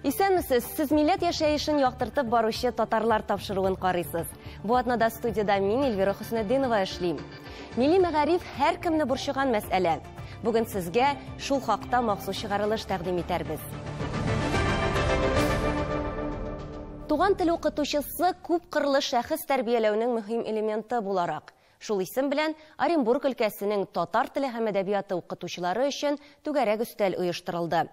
Исәнмесез, сез милләт яшәешен яктыртып баручы татарлар тапшыруын карыйсыз. Бу атнада студияда мин Эльвира Хөснетдинова эшлим. Милли мәгариф һәркемне борчыган мәсьәлә. Бүген сезгә шул хакта махсус чыгарылыш тәкъдим итәрбез. Туган тел укытучысы күп кырлы шәхес тәрбияләүнең мөһим элементы буларак. Шул исем белән Оренбург өлкәсенең татар теле һәм әдәбияты укытучылары өчен түгәрәк өстәл оештырылды.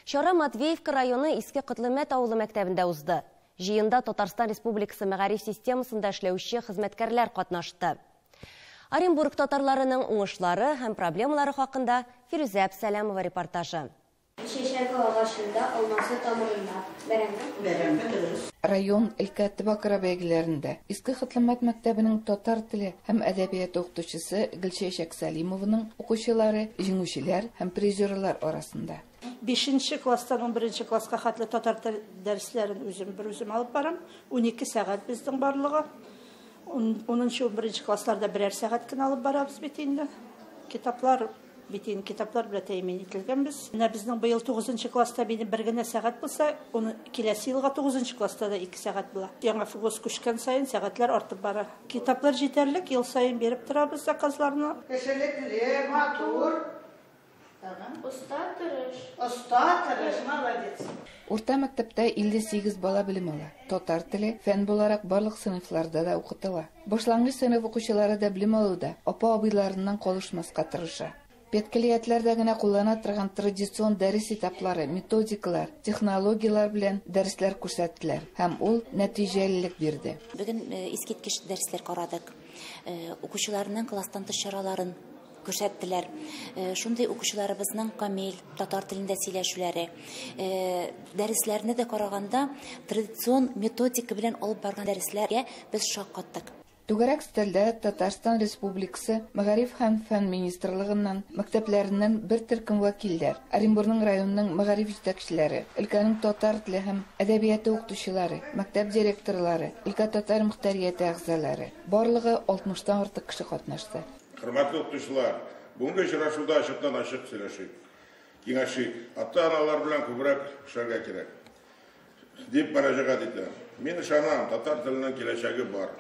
Чара Матвеевка районы Иске Котлымәт авылы мәктәбендә узды. Җыенда Татарстан Республикасы мәгариф системасында эшләүче хезмәткәрләр катнашты. Оренбург татарларының уңышлары һәм проблемалары хакында Фирүзә Әпсәләмова репортажы. Чәчәге агачында, алмасы тамырында. Бәрәңге. Бәрәңге дөрес. Район, өлкә, төбәкара бәйгеләрендә Иске Котлымәт мәктәбенең татар теле һәм әдәбияты укытучысы Гөлчәчәк Сәлимованың укучылары җиңүчеләр һәм призерлар арасында. 5 класстан 11 класска хәтле татар тел дәресләрен үзем бер үзем алып барам. 12 сәгать безнең барлыгы. 10-11 классларда берәр сәгать кенә алып барабыз бит инде. Китаплар бит инде китаплар белән тәэмин ителгәнбез. Менә безнең быел 9 класста минем бер генә сәгать булса, оны киләсе елга 9 класста да 2 сәгать була. Яңа ФГОС күчкән саен сәгатьләр артып бара. Китаплар җитәрлек, ел саен биреп торабыз заказларны. Кешелекле, матур. Оста тырыш. Оста тырыш, молодец. Урта мәктәптә 58 бала белем ала. Татар теле фән буларак барлык сыйныфларда да укытыла. Башлангыч сыйныф укучылары да белем алуда апа-абыйларыннан калышмаска тырыша. Педкөллиятләрдә генә куллана торган традицион дәрес этаплары, методикалар, технологияләр белән дәресләр күрсәттеләр һәм ул нәтиҗәлелек бирде. Бүген искиткеч дәресләр карадык. Укучыларның класстан тыш чараларын күрсәттеләр. Шундый укучыларыбызның камил татар телендә сөйләшүләре. Дәресләрне дә караганда традицион методика белән алып барган дәресләргә без шаккаттык. Түгәрәк өстәлдә Татарстан Республикасы Мәгариф һәм фән министрлыгыннан, мәктәпләреннән бер төркем вәкилләр, Оренбургның районының мәгариф җитәкчеләре, өлкәнең татар теле һәм әдәбияты укытучылары, мәктәп директорлары, өлкә татар мөхтәрияте әгъзалары. Барлыгы 60-тан артык кеше катнашты. Хөрмәтле укытучылар, бүгенге очрашуда ачыктан-ачык сөйләшик, киңәшик, ата-аналар белән күбрәк эшләргә кирәк дип мөрәҗәгать итәм. Мин ышанам, татар теленең киләчәге бар.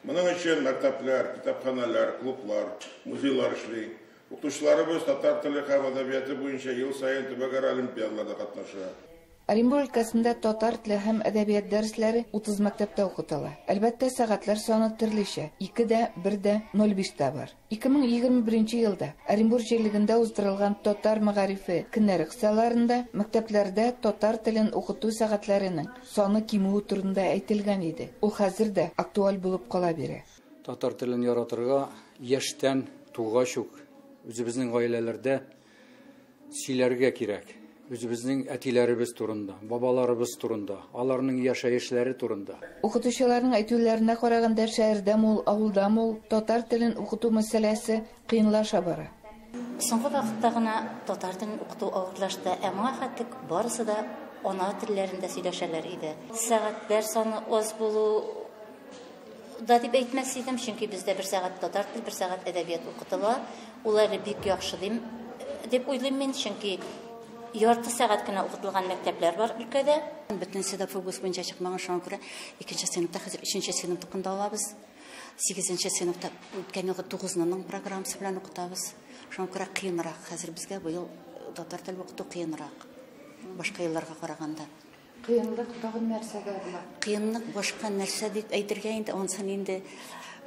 Моның өчен мәктәпләр, китапханалар, клублар, музейлар эшли. Укытучыларыбыз татар теле һәм әдәбияты буенча ел саен төбәкара олимпиадаларда катнаша. Оренбург өлкәсендә татар теле һәм әдәбият дәресләре 30 мәктәптә укытыла. Әлбәттә, сәгатьләр саны төрлечә: 2 дә, 1 дә, 0,5 тә бар. 2021 елда Оренбург җирлегендә уздырылган татар мәгарифе көннәре кысаларында мәктәпләрдә татар телен укыту сәгатьләренең саны кимүе турында әйтелгән иде. Ул хәзер дә актуаль булып кала бирә. Татар телен яратырга яшьтән тугач ук үзебезнең гаиләләрдә сөйләргә кирәк. Үзебезнең әтиләребез турында, бабаларыбыз турында, аларның яшәешләре турында. Укытучыларның әйтүләренә караганда, шәһәрдәме ул, авылдамы ул, татар телен укыту мәсьәләсе кыенлаша бара. Соңгы вакытта гына татар телен укыту авырлашты, ә моңа хәтлек барысы да ана телләрендә сөйләшәләр иде. Сәгатьләр саны аз булу да дип әйтмәс идем, чөнки бездә бер сәгать татар теле, бер сәгать әдәбият укытыла. Ул әле бик яхшы дип уйлыйм мин, чөнки ярты сәгать кенә укытылган мәктәпләр бар өлкәдә. Бөтенесе дә ФГОС буенча чыкмаган, шуңа күрә икенче сыйныфта, хәзер өченче сыйныфтыкында алабыз. 8 сыйныфта үткән елгы 9-ның программасы белән укытабыз. Шуңа күрә кыенрак. Хәзер безгә быел татар теле укыту кыенрак башка елларга караганда. Кыенлык тагын нәрсәдә була? Кыенлык башка нәрсә дип әйтергә инде, ансын инде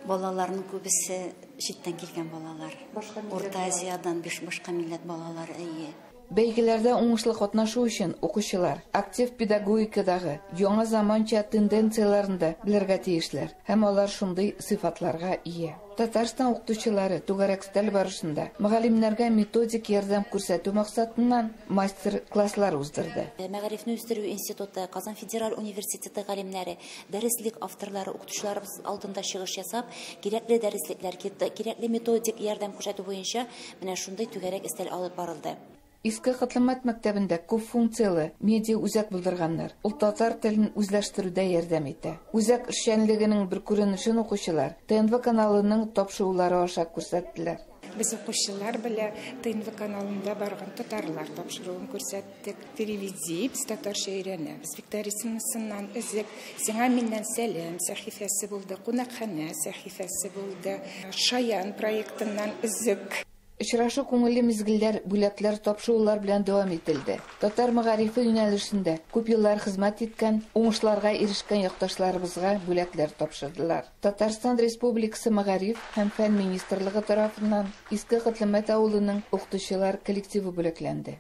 балаларның күбесе читтән килгән балалар. Башка милләт Урта балалары. Азиядан башка милләт балалары, әйе. Бәйгеләрдә уңышлы катнашу өчен укучылар актив педагогикадагы яңа заманча тенденцияләрен дә белергә тиешләр һәм алар шундый сыйфатларга ия. Татарстан укытучылары түгәрәк өстәл барышында мөгаллимнәргә методик ярдәм күрсәтү максатыннан мастер-класслар уздырды. Мәгарифне үстерү институты, Казан федераль университеты галимнәре, дәреслек авторлары укытучыларыбыз алдында чыгыш ясап, кирәкле дәреслекләр, кирәкле методик ярдәм күрсәтү буенча менә шундый түгәрәк өстәл алып барылды. Иске Котлымәт мәктәбендә күп функцияле медиа үзәк булдырганнар. Ул татар телен үзләштерүдә ярдәм итә. Үзәк эшчәнлегенең бер күренешен укучылар ТНВ каналының тапшырулары аша күрсәттеләр. Без укучылар белән ТНВ каналында барган татарлар тапшыруын күрсәттек. Переведи, без татарча өйрәнәбез. Викторинасыннан өзек, сиңа миннән сәлам сәхифәсе булды, кунакханә сәхифәсе булды, Шаян проектыннан өзек. Очрашу күңелле мизгелләр, бүләкләр тапшырулар белән дәвам ителде. Татар мәгарифе юнәлешендә күп еллар хезмәт иткән, уңышларга ирешкән якташларыбызга бүләкләр тапшырдылар. Татарстан Республикасы Мәгариф һәм фән министрлыгы тарафыннан Иске Котлымәт авылының укытучылар коллективы бүләкләнде.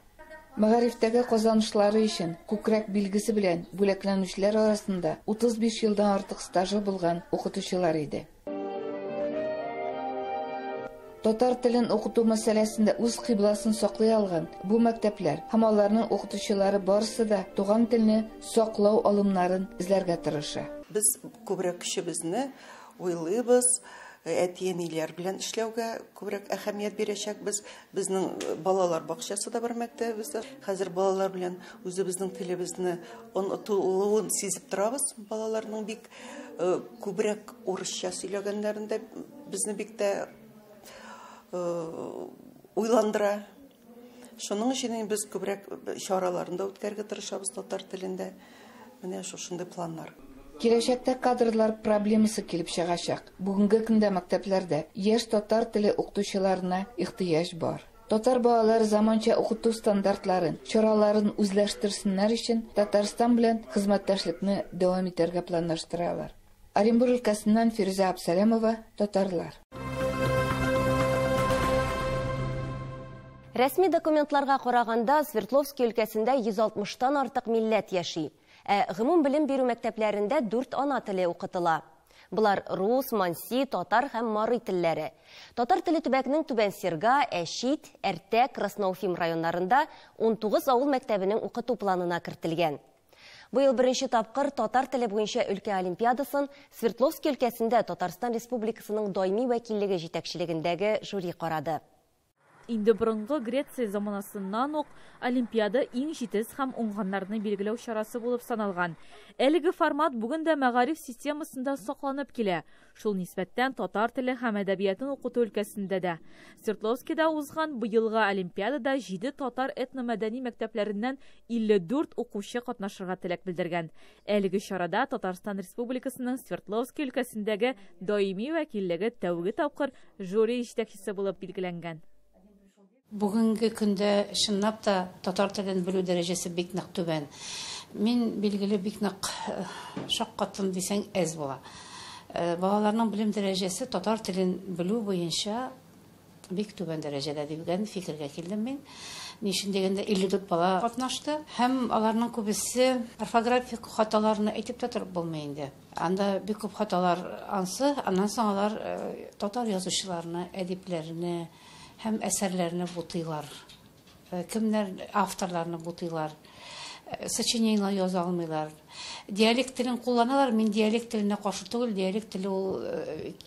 Мәгарифтәге казанышлары өчен күкрәк билгесе белән бүләкләнүчеләр арасында 35 елдан артык стажы булган укытучылар иде. Татар телен укыту мәсьәләсендә үз кыйбласын саклый алган бу мәктәпләр һәм аларның укытучылары барысы да туган телне саклау алымнарын эзләргә тырыша. Без күбрәк көчебезне уйлыйбыз, әти-әниләр белән эшләүгә күбрәк әһәмият бирәчәкбез. Безнең балалар бакчасы да бар мәктәбебездә. Хәзер балалар белән үзебезнең телебезне онытылуын сизеп торабыз. Балаларның бик күбрәк урысча сөйләгәннәрендә безне бик тә уйландыра. Шуның өчен без күбрәк чараларын да үткәрергә тырышабыз татар телендә. Менә шушындый планнар. Киләчәктә кадрлар проблемасы килеп чыгачак. Бүгенге көндә мәктәпләрдә яшь татар теле укытучыларына ихтыяҗ бар. Татар балалары заманча укыту стандартларын, чараларын үзләштерсеннәр өчен Татарстан белән хезмәттәшлекне дәвам итәргә планлаштыралар. Оренбург өлкәсеннән Фирүзә Абсалямова, Татарлар. Рәсми документларга караганда, Свердловский өлкәсендә 160-тан артык милләт яши. Ә гомум белем бирү мәктәпләрендә 4 ана теле укытыла. Булар рус, манси, татар һәм мари телләре. Татар теле төбәкнең Түбән Серга, Әшит, Әртә, Красноуфим районнарында 19 авыл мәктәбенең укыту планына кертелгән. Быел беренче тапкыр татар теле буенча өлкә олимпиадасын Свердловский өлкәсендә Татарстан Республикасының даими вәкиллеге җитәкчелегендәге жюри карады. Инде борынгы Греция заманасыннан ук Олимпиада иң җитез һәм уңганнарны билгеләү чарасы булып саналган. Әлеге формат бүген дә мәгариф системасында сакланып килә. Шул нисбәттән татар теле һәм әдәбиятын укыту өлкәсендә дә. Свердловскийда узган быелгы Олимпиадада 7 татар этномәдәни мәктәпләреннән 54 укучы катнашырга теләк белдергән. Әлеге чарада Татарстан Республикасының Свердловский өлкәсендәге даими вәкиллеге тәүге тапкыр жюри җитәкчесе булып билгеләнгән. Бүгенге көндә чынлап та татар телен белү дәрәҗәсе бик нык түбән. Мин билгеле бик нык шаккаттым дисәң әз була. Балаларның белем дәрәҗәсе татар телен белү буенча бик түбән дәрәҗәдә дигән фикергә килдем мин. Ни өчен дигәндә 54 бала катнашты һәм аларның күбесе орфографик хаталарны әйтеп тә торып булмый инде. Анда бик күп хаталар ансы, аннан соң алар татар язучыларны, әдипләрне һәм әсәрләрне бутыйлар. Кемнәр авторларны бутыйлар. Сочинениелар яза алмыйлар. Диалект телен кулланалар. Мин диалект теленә каршы түгел. Диалект теле ул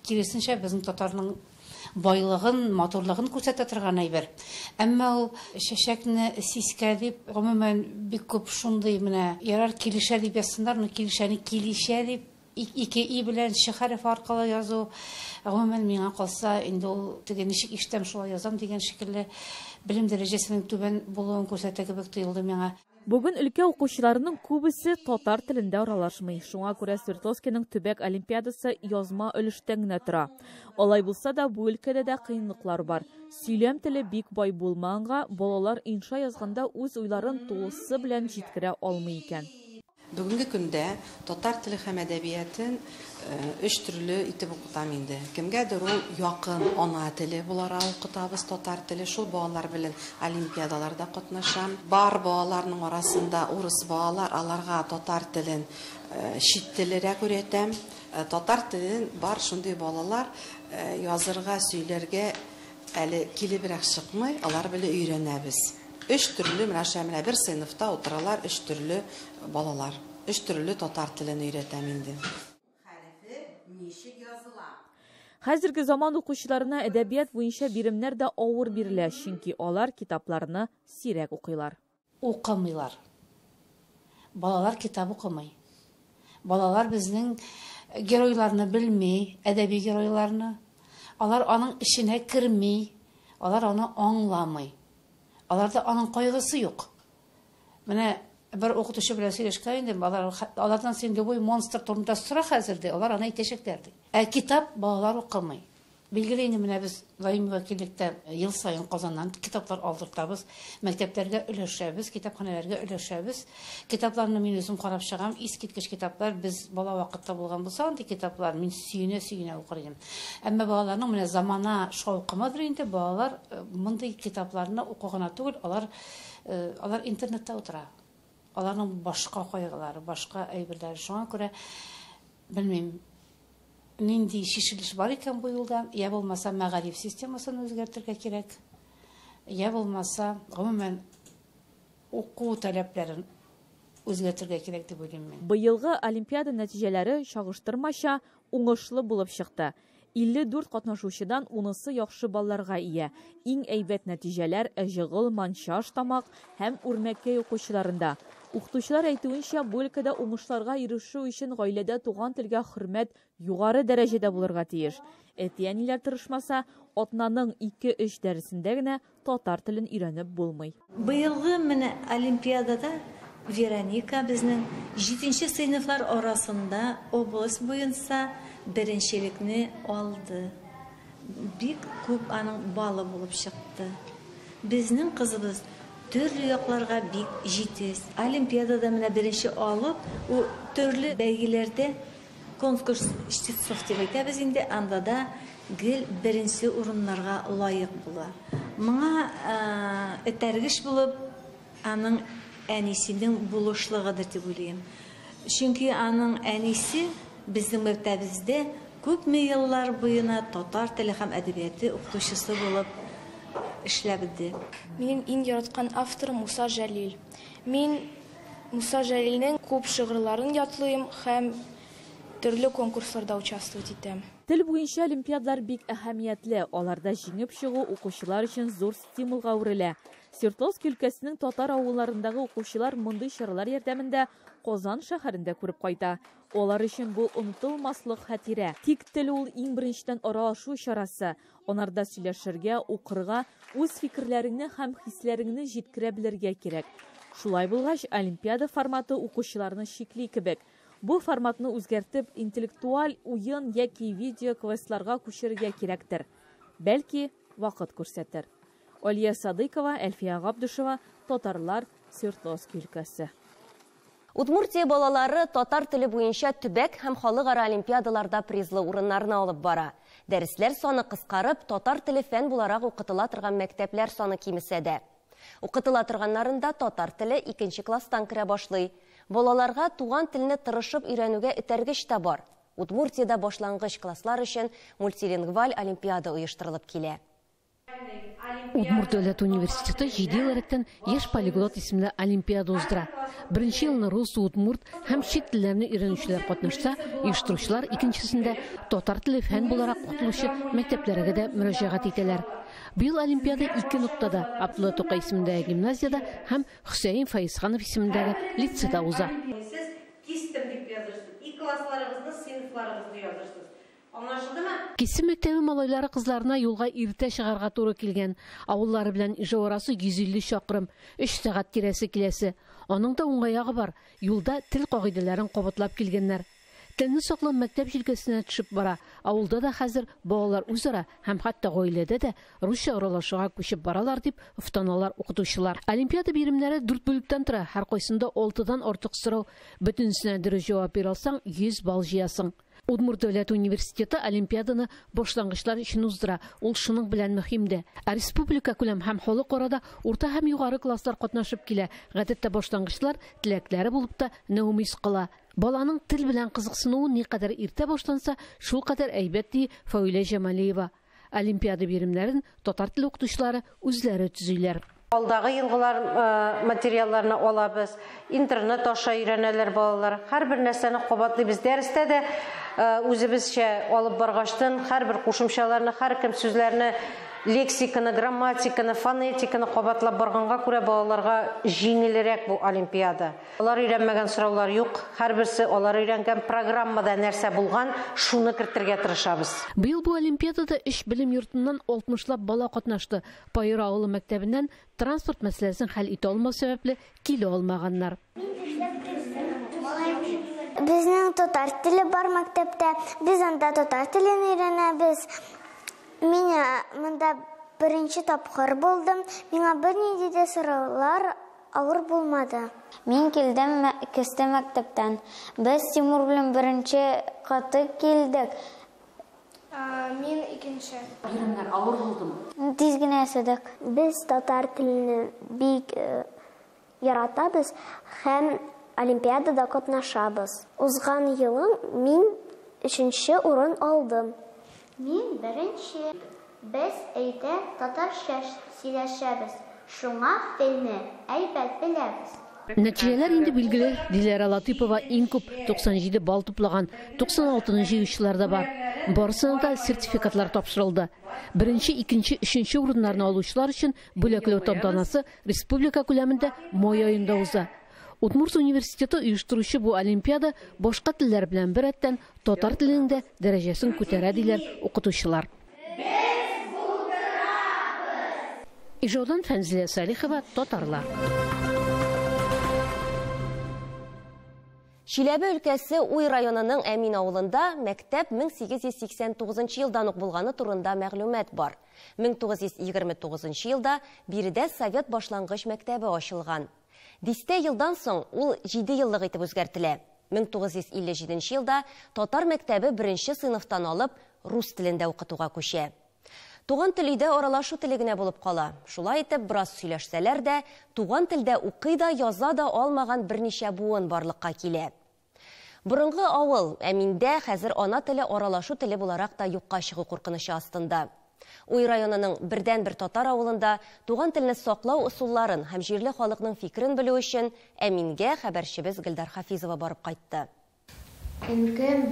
киресенчә безнең татарның байлыгын, матурлыгын күрсәтә торган әйбер. Әмма ул чәчәкне сискә дип, гомумән бик күп шундый менә ярар килешә дип язсыннар, но килешәне килешә дип ике и белән ш хәрефе аркылы язу, гомумән миңа калса, инде ул теге ничек ишетәм шулай язам дигән шикелле белем дәрәҗәсенең түбән булуын күрсәтә кебек тоелды миңа. Бүген өлкә укучыларының күбесе татар телендә аралашмый. Шуңа күрә Свердловскийның төбәк олимпиадасы язма өлештән генә тора. Алай булса да, бу өлкәдә дә кыенлыклар бар. Сөйләм теле бик бай булмаганга, балалар инша язганда үз уйларын тулысы белән җиткерә алмый икән. Бүгенге көндә татар теле һәм әдәбиятын өч төрле итеп укытам инде. Кемгәдер ул якын ана теле буларак укытабыз татар теле. Шул балалар белән олимпиадаларда катнашам. Бар балаларның арасында урыс балалар, аларга татар телен чит телерәк өйрәтәм. Татар телен бар шундый балалар язырга, сөйләргә әле килебрәк чыкмый, алар белән өйрәнәбез. Өч төрле, менә бер сыйныфта утыралар, өч төрле балалар. Өч төрле татар телен өйрәтәм инде. Хәрефе ничек языла? Хәзерге заман укучыларына әдәбият буенча биремнәр дә авыр бирелә, чөнки алар китапларны сирәк укыйлар. Укымыйлар. Балалар китап укымый. Балалар безнең геройларны белми, әдәби геройларны. Алар аның эченә керми. Алар аны аңламый. Аларда аның кайгысы юк. Менә бер укытучы белән сөйләшкән идем, алар алардан син любой монстр турында сора хәзер ди, алар аны әйтәчәкләр ди. Ә китап балалар укымый. Билгеле инде менә без даими вәкиллектә ел саен Казаннан китаплар алдыртабыз, мәктәпләргә өләшәбез, китапханәләргә өләшәбез. Китапларны мин үзем карап чыгам, искиткеч китаплар. Без бала вакытта булган булса, андый китаплар мин сөенә-сөенә укыр идем. Әмма балаларның менә замана шаукымыдыр инде, балалар мондый китапларны уку гына түгел, алар алар интернетта утыра. Аларның башка кайгылары, башка әйберләре. Шуңа күрә белмим, нинди чишелеш бар икән бу юлда, я булмаса мәгариф системасын үзгәртергә кирәк, я булмаса гомумән уку таләпләрен үзгәртергә кирәк дип уйлыйм мин. Быелгы олимпиада нәтиҗәләре чагыштырмача уңышлы булып чыкты. 54 катнашучыдан 10-сы яхшы балларга ия. Иң әйбәт нәтиҗәләр Әҗегыл, Манчаш, Тамак һәм Үрмәкәй укучыларында. Укытучылар әйтүенчә, бу өлкәдә уңышларга ирешү өчен гаиләдә туган телгә хөрмәт югары дәрәҗәдә булырга тиеш. Әти-әниләр тырышмаса, атнаның 2-3 дәресендә генә татар телен өйрәнеп булмый. Быелгы менә олимпиадада Вероника безнең 7 сыйныфлар арасында область буенча беренчелекне алды. Бик күп аның балы булып чыкты. Безнең кызыбыз төрле якларга бик җитез. Олимпиадада менә беренче алып, ул төрле бәйгеләрдә конкурс чтецов дип әйтәбез инде, анда да гел беренче урыннарга лаек була. Моңа этәргеч булып аның әнисенең булышлыгыдыр дип уйлыйм. Чөнки аның әнисе безнең мәктәбебездә күпме еллар буена татар теле һәм әдәбияты укытучысы булып эшләде. Минем иң яраткан авторым Муса Җәлил. Мин Муса Җәлилнең күп шигырьләрен ятлыйм һәм төрле конкурсларда участвовать итәм. Тел буенча олимпиадалар бик әһәмиятле. Аларда җиңеп чыгу укучылар өчен зур стимулга әверелә. Свердловск өлкәсенең татар авылларындагы укучылар мондый чаралар ярдәмендә Казан шәһәрендә күреп кайта. Алар өчен бу онытылмаслык хатирә. Тик тел ул иң беренчедән аралашу чарасы. Анарда сөйләшергә, укырга, үз фикерләреңне һәм хисләреңне җиткерә белергә кирәк. Шулай булгач, олимпиада форматы укучыларны чикли кебек. Бу форматны үзгәртеп, интеллектуаль уен яки видео квестларга күчерергә кирәктер. Бәлки, вакыт күрсәтер. Алия Садыкова, Әлфия Габдушева, Татарлар, Свердловск өлкәсе. Удмуртия балалары татар теле буенча төбәк һәм халыкара олимпиадаларда призлы урыннарны алып бара. Дәресләр саны кыскарып, татар теле фән буларак укытыла торган мәктәпләр саны кимесә дә. Укытыла торганнарында татар теле 2 класстан керә башлый. Балаларга туган телне тырышып өйрәнүгә этәргеч тә бар. Удмуртиядә башлангыч класслар өчен мультилингваль олимпиада оештырылып килә. Удмурт дәүләт университеты 7 ел рәттән Яшь полиглот исемле олимпиада уздыра. Беренче елны рус, удмурт һәм чит телләрне өйрәнүчеләр катнашса, оештыручылар икенчесендә татар теле фән буларак укытылучы мәктәпләргә дә мөрәҗәгать итәләр. Быел олимпиада 2 ноктада Абдулла Тукай исемендәге гимназияда һәм Хөсәен Фәизханов исемендәге лицейда уза. Сез кистем дип язырсыз. И классларыгызны, сыйныфларыгызны язырсыз. Аңлашылдымы? Кисем мәктәбе малайлары кызларына юлга иртә чыгарга туры килгән. Авыллары белән Ижау арасы 150 чакрым, 3 сәгать тирәсе киләсе. Аның да уңай ягы бар. Юлда тел кагыйдәләрен кабатлап килгәннәр. Телне саклау мәктәп җилкәсенә төшеп бара. Авылда да хәзер балалар үзара һәм хәтта гаиләдә дә русча аралашуга күчеп баралар дип офтаналар укытучылар. Олимпиада биремнәре 4 бүлектән тора. Һәр кайсында 6-дан артык сорау. Бөтенесенә дөрес җавап бирә алсаң, 100 балл җыясың. Удмурт дәүләт университеты олимпиаданы башлангычлар өчен уздыра. Ул шуның белән мөһим дә. Ә республика күләм һәм халыкара да урта һәм югары класслар катнашып килә. Гадәттә башлангычлар теләкләре булып та нәүмиз кала. Баланың тел белән кызыксынуы никадәр иртә башланса, шул кадәр әйбәт, ди Фәүилә Җамалиева. Олимпиада биремнәрен татар теле укытучылары үзләре төзиләр. Алдагы елгылар материалларны алабыз, интернет аша өйрәнәләр балалар. Һәрбер нәрсәне кабатлыйбыз. Дәрестә дә үзебезчә алып баргаштын, һәрбер кушымчаларны, һәркем сүзләрне Лексиканы, грамматиканы, фонетиканы кабатлап барганга күрә балаларга җиңелрәк бу олимпиада. Алар өйрәнмәгән сораулар юк. Һәрберсе алар өйрәнгән программада нәрсә булган, шуны кертергә тырышабыз. Быел бу олимпиадада өч белем йортыннан 60лап бала катнашты. Пайра авылы мәктәбеннән транспорт мәсьәләсен хәл итә алмау сәбәпле килә алмаганнар. Безнең татар теле бар мәктәптә. Без анда татар телен өйрәнәбез. Мин монда беренче тапкыр булдым. Миңа бернинди дә сораулар авыр булмады. Мин килдем Кесте мәктәптән. Без Тимур белән беренче каты килдек. Мин икенче. Биремнәр авыр булдымы? Тиз генә ясадык. Без татар телен бик яратабыз һәм олимпиадада катнашабыз. Узган елын мин өченче урын алдым. Мин беренче. Без өйдә татарча сөйләшәбез. Шуңа телне әйбәт беләбез. Нәтиҗәләр инде билгеле. Диләрә Латыпова иң күп 97 балл туплаган, 96-ны җыючылар да бар. Барысына да сертификатлар тапшырылды. Беренче, икенче, өченче урыннарны алучылар өчен бүләкләү тантанасы республика күләмендә май аенда уза. Удмурт университеты оештыручы бу олимпиада башка телләр белән беррәттән татар теленең дә дәрәҗәсен күтәрә, диләр укытучылар. Ижаудан Фәнзилә Салихова, Татарлар. Чиләбе өлкәсе Уй районының Әмин авылында мәктәп 1889 елдан ук булганы турында мәгълүмат бар. 1929 елда биредә совет башлангыч мәктәбе ачылган. Дистә елдан соң ул 7 еллык итеп үзгәртелә. 1957 елда татар мәктәбе беренче сыйныфтан алып рус телендә укытуга күчә. Туган тел өйдә аралашу теле генә булып кала. Шулай итеп, бераз сөйләшсәләр дә, туган телдә укый да, яза да алмаган берничә буын барлыкка килә. Борынгы авыл Әминдә хәзер ана теле аралашу теле буларак та юкка чыгу куркынычы астында. Уй районының бердән-бер татар авылында туган телне саклау ысулларын һәм җирле халыкның фикерен белү өчен Әмингә хәбәрчебез Гөлдар Хафизова барып кайтты. Әнкәм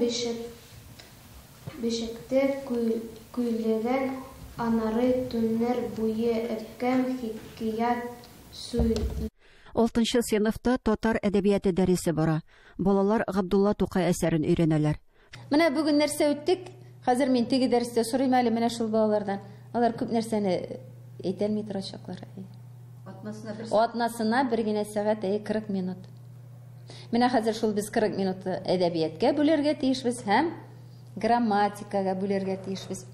бишектә көйләгән, анары төннәр буе әбкәм хикәят сөйләгән. 6нчы сыйныфта татар әдәбияты дәресе бара. Балалар Габдулла Тукай әсәрен өйрәнәләр. Менә бүген нәрсә үттек? Хәзер мин теге дәрестә сорыйм әле менә шул балалардан. Алар күп нәрсәне әйтә алмый торачаклар. Атнасына бер генә сәгать, 40 минут. Менә хәзер шул без 40 минут әдәбиятка бүләргә тиешбез һәм грамматикага бүләргә тиешбез.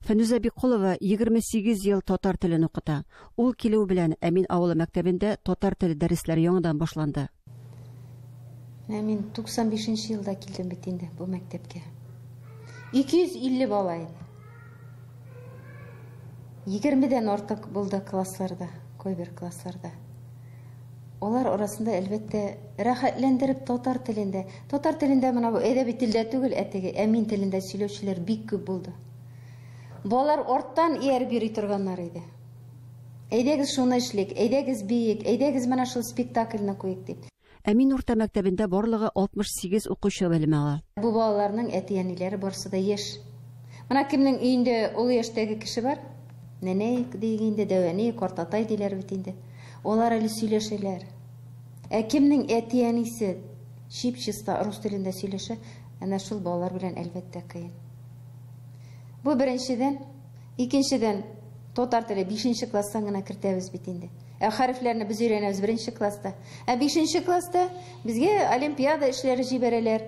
Фәнүзә Биккулова 28 ел татар телен укыта. Ул килү белән Әмин авылы мәктәбендә татар теле дәресләре яңадан башланды. Менә мин 95 елда килдем бит инде бу мәктәпкә. 250 бала иде. 20дән артык булды классларда, кайбер классларда. Алар арасында әлбәттә рәхәтләндереп татар телендә, татар телендә менә бу әдәби телдә түгел, ә теге Әмин телендә сөйләүчеләр бик күп булды. Балалар арттан ияреп йөри торганнар иде. Әйдәгез шуны эшлик, әйдәгез биик, әйдәгез менә шул спектакльне куйык дип. Әмин урта мәктәбендә барлыгы 68 укучы белем ала. Бу балаларның әти-әниләре барысы да яшь. Менә кемнең өендә олы яшьтәге кеше бар? Нәнәй дигән инде, дәвәни, картатай диләр бит инде. Алар әле сөйләшәләр. Ә кемнең әти-әнисе чип-чиста рус телендә сөйләшә, әнә шул балалар белән әлбәттә кыен. Бу беренчедән, икенчедән татар теле 5 класстан гына кертәбез бит инде. Ә хәрефләрне без өйрәнәбез 1 класста. Ә 5 класста безгә олимпиада эшләре җибәрәләр.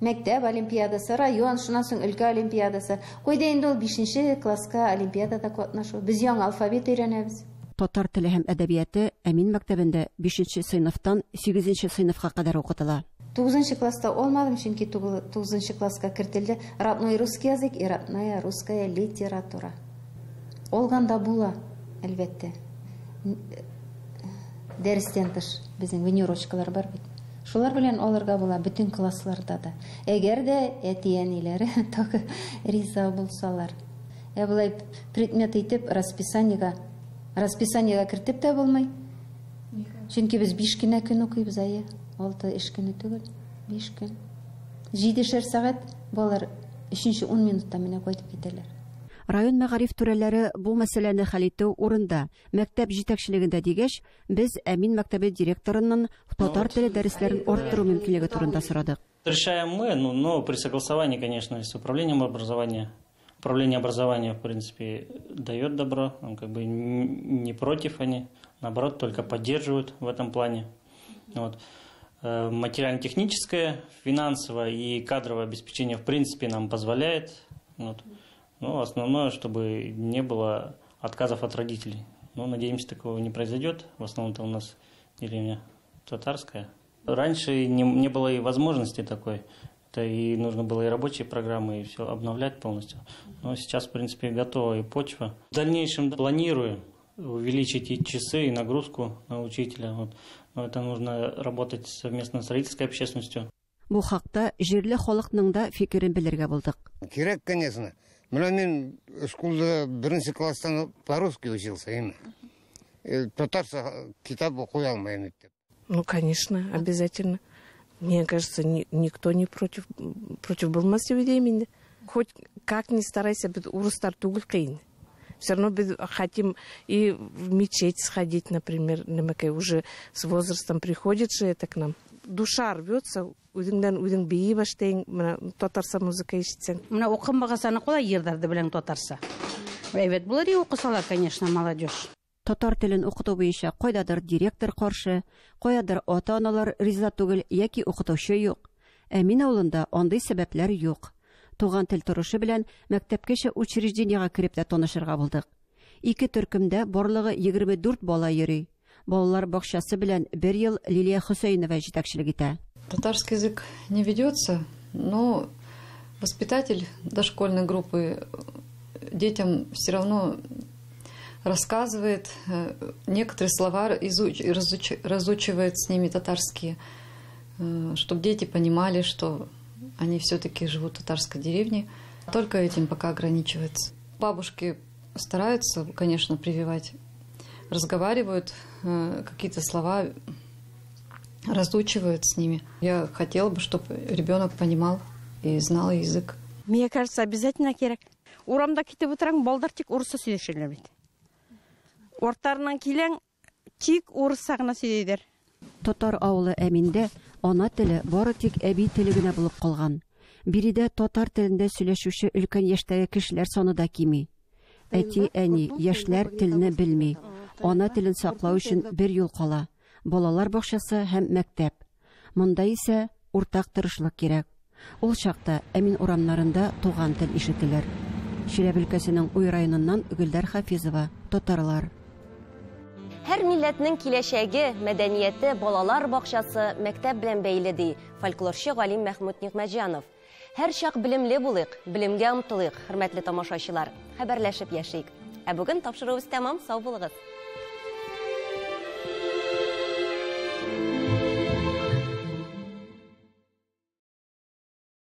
Мәктәп олимпиадасы, район, шуннан соң өлкә олимпиадасы. Куйда инде ул 5 класска олимпиадада катнашу. Без яңа алфавит өйрәнәбез. Татар теле һәм әдәбияты Әмин мәктәбендә 5 сыйныфтан 8 сыйныфка кадәр укытыла. 9 класста алмадым, чөнки 9 класска кертелде родной русский язык и родная русская литература. Алганда була, әлбәттә. Дәрестән тыш безнең венерочкалар бар бит. Шулар белән алырга була бөтен классларда да. Әгәр дә әти-әниләре тагы риза булсалар. Ә болай предмет итеп расписаниега кертеп тә булмый. Чөнки без 5 кенә көн укыйбыз, әйе. 6 эш көне түгел, 5 көн. 7-шәр сәгать балалар 3-10 минутта менә кайтып китәләр. Район мәгариф түрәләре бу мәсьәләне хәл итү урында, мәктәп җитәкчелегендә дигәч, без Әмин мәктәбе директорыннан татар теле дәресләрен арттыру мөмкинлеге турында сорадык. Решаем мы, ну, но при согласовании, конечно, с управлением образования. Управление образования, в принципе, дает добро, он как бы не против они, наоборот, только поддерживают в этом плане. Вот. Материально-техническое, финансовое и кадровое обеспечение, в принципе, нам позволяет. Вот. Но основное, чтобы не было отказов от родителей. Но, надеемся, такого не произойдет. В основном-то у нас деревня татарская. Раньше не было и возможности такой. Это и нужно было и рабочие программы, и все обновлять полностью. Но сейчас, в принципе, готова и почва. В дальнейшем планирую увеличить и часы, и нагрузку на учителя. Вот. Но это нужно работать совместно с родительской общественностью. Бу хакта җирле халыкның да фикерен белергә булдык. Кирәк, конечно. Менә мин школда беренче класстан по-русски учился именно. Татарча китап укый алмыйм дип. Ну, конечно, обязательно. Мне кажется, никто не против булмас дип уйлыйм инде. Хоть как ни старайся, без урыслар түгел кыен. Все равно без хотим и в мечеть сходить, например, нәмәкәй, уже с возрастом приходит же это к нам. Душа рвется, үзеңдән үзең бии башлыйң, менә татарча музыка ишетсәң. Менә укымаган кулай йырларны белән татарча. Әйбәт булыр и укысалар, конечно, молодежь. Татар телен укыту буенча кайдадыр директор каршы, каядыр ата-аналар риза түгел яки укытучы юк. Әмин авылында андый сәбәпләр юк. Туган тел торышы белән мәктәпкәчә учреждениегә кереп тә танышырга булдык. Ике төркемдә барлыгы 24 бала йөри. Балалар бакчасы белән бер ел Лилия Хөсәенова җитәкчелек итә. Татарский язык не ведется, но воспитатель дошкольной группы детям все равно рассказывает, некоторые слова разучивает с ними татарские, чтобы дети понимали, что они все-таки живут в татарской деревне. Только этим пока ограничивается. Бабушки стараются, конечно, прививать, разговаривают, какие-то слова разучивают с ними. Я хотела бы, чтобы ребенок понимал и знал язык. Мне кажется, обязательно кирәк. Урамда китеп утыраң, балдар тик урысча сөйләшәләр бит. Артларыннан киләң, тик урысча гына сөйлиләр. Татар авылы Әминдә ана теле бары тик әби теле генә булып калган. Биредә татар телендә сөйләшүче өлкән яшьтәге кешеләр саны да кими. Әти, әни, яшьләр телне белми. Ана телен саклау өчен бер юл кала: балалар бакчасы һәм мәктәп. Монда исә уртак тырышлык кирәк. Ул чакта Әмин урамнарында туган тел ишетелер. Чиләбе өлкәсенең Уй районыннан Гөлдәр Хафизова, Татарлар. Һәр милләтнең киләчәге, мәдәнияте балалар бакчасы, мәктәп белән бәйле, ди фольклорчы галим Мәхмүт Нигъмәтҗанов. Һәр чак белемле булыйк, белемгә омтылыйк, хөрмәтле тамашачылар. Хәбәрләшеп яшик. Ә бүген тапшыруыбыз тәмам, сау булыгыз.